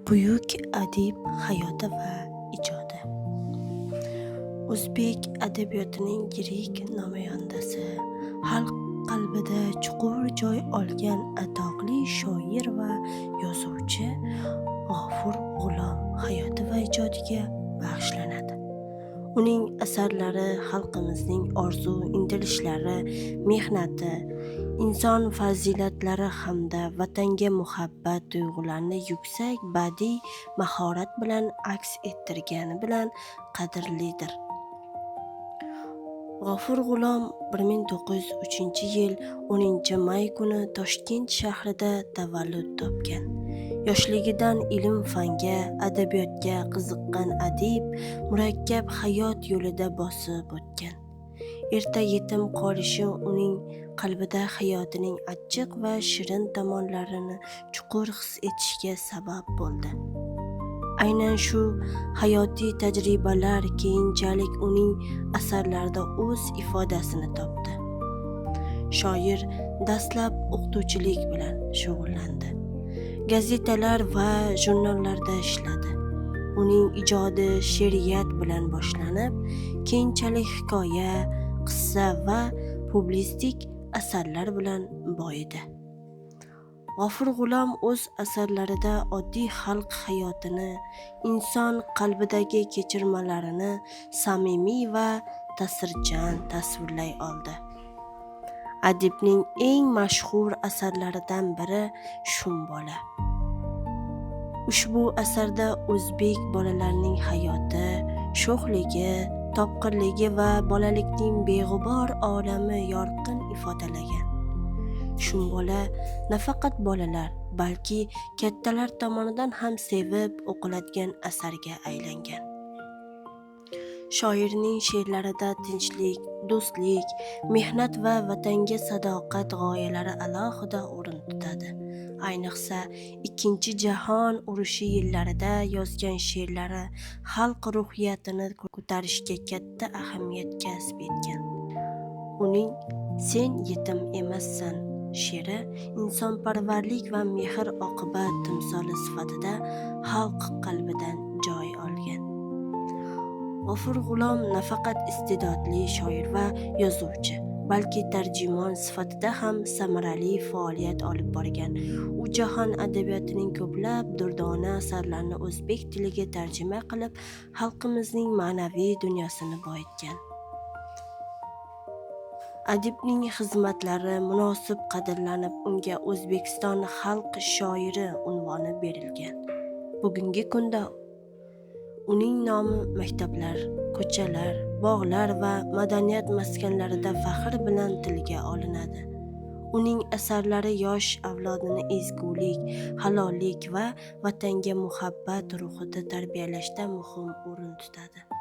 Buyuk adib hayoti va ijodi. O'zbek adabiyotining yirik namoyandasi, xalq qalbida chuqur joy olgan atoqli shoir va yozuvchi G'ofur G'ulom hayoti va ijodiga bag'ishlanadi. Uning asarlari xalqimizning orzu intilishlari, mehnati, inson fazilatlari hamda vatanga muhabbat tuyg'ularini yuksak badiiy mahorat bilan aks ettirgani bilan qadrlidir. G'ofur G'ulom 1903-yil 10-may kuni Toshkent shahrida tavallud topgan. Yoshligidan ilm-fanga, adabiyotga qiziqqan adib murakkab hayot yo'lida bosib o'tgan. Erta yetim qolishi uning qalbida hayotining achchiq va shirin tomonlarini chuqur his etishiga sabab bo'ldi. Aynan shu hayotiy tajribalar keyinchalik uning asarlarida o'z ifodasini topdi. Shoir dastlab o'qituvchilik bilan shug'ullandi. Gazetalar va jurnallarda ishladi. Uning ijodi she'riyat bilan boshlanib, keyinchalik hikoya, qissa va publitsistik asarlar bilan boyidi. G'ofur G'ulom o'z asarlarida oddiy xalq hayotini, inson qalbidagi kechirmalarini samimiy va ta'sirchan tasvirlay oldi. Adibning eng mashhur asarlaridan biri Shum bola. Ushbu asarda o'zbek bolalarining hayoti, sho'xligi, topqirligi va bolalikning beg'ubor olami yorqin ifodalagan. Shum bola nafaqat bolalar, balki kattalar tomonidan ham sevib o'qiladigan asarga aylangan. Shoirning she'rlarida tinchlik, do'stlik, mehnat va vatanga sadoqat g'oyalari alohida o'rin tutadi. Ayniqsa, Ikkinchi jahon urushi yillarida yozgan she'rlari xalq ruhiyatini ko'tarishga katta ahamiyat kasb etgan. Uning "Sen yetim emassan" she'ri insonparvarlik va mehr-oqibat timsoli sifatida xalq qalbidan joy olgan. G'ofur G'ulom nafaqat iste'dodli shoir va yozuvchi, balki tarjimon sifatida ham samarali faoliyat olib borgan. U jahon adabiyotining ko'plab durdona asarlarini o'zbek tiliga tarjima qilib, xalqimizning ma'naviy dunyosini boyitgan. Adibning xizmatlari munosib qadrlanib, unga O'zbekiston xalq shoiri unvoni berilgan. Bugungi kunda uning nomi maktablar, ko'chalar, bog'lar va madaniyat maskanlarida faxr bilan tilga olinadi. Uning asarlari yosh avlodini ezgulik, halollik va vatanga muhabbat ruhida tarbiyalashda muhim o'rin tutadi.